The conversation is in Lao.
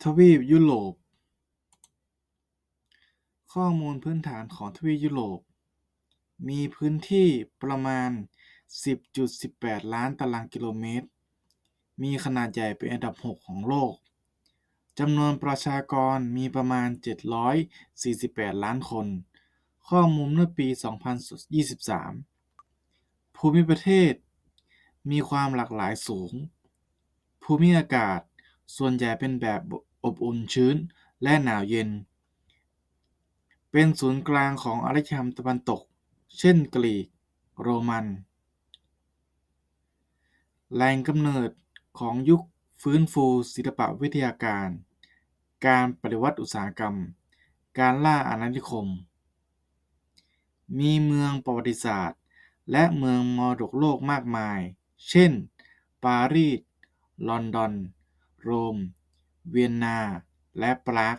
ທະວີບຍຸໂຣບ. ຂໍ້ມູນພື້ນຖານຂອງທະວີບຍຸໂຣບ ມີພື້ນທີ່ປະມານສິບຈຸດສິບແປດລ້ານຕາລາງກິໂລເມດ, ມີຂະໜາດໃຫຍ່ເປັນອັນດັບຫົກຂອງໂລກ, ຈຳນວນປະຊາກອນມີປະມານເຈັດຮ້ອຍສີ່ສິບແປດລ້ານຄົນ, ຂໍ້ມູນເມື່ອປີສອງພັນຊາວສາມ. ພູມິປະເທດມີຄວາມຫຼາກຫຼາຍສູງ. ພູມິອາກາດສ່ວນໃຫຍ່ເປັນແບບອົບອຸ່ນ, ຊື້ນ ແລະ ໜາວເຢັນ. ເປັນສູນກາງຂອງອາລະຍະທຳຕາເວັນຕົກ ເຊັ່ນ ກຣີກ, ໂຣມັນ. ແຫຼ່ງກຳເນີດຂອງຍຸກຟື້ນຟູສິລະປະວິທະຍາການ, ການປະຕິວັດອຸດສາຫະກຳ, ການລ່າອານານິຄົມ. ມີເມືອງປະຫວັດຕິສາດ ແລະ ເມືອງມໍລະດົກໂລກມາກມາຍ ເຊັ່ນ ປາຣີດ, ລອນດອນ, ໂຣມ, ວຽນນາ ແລະ ປຣາກ.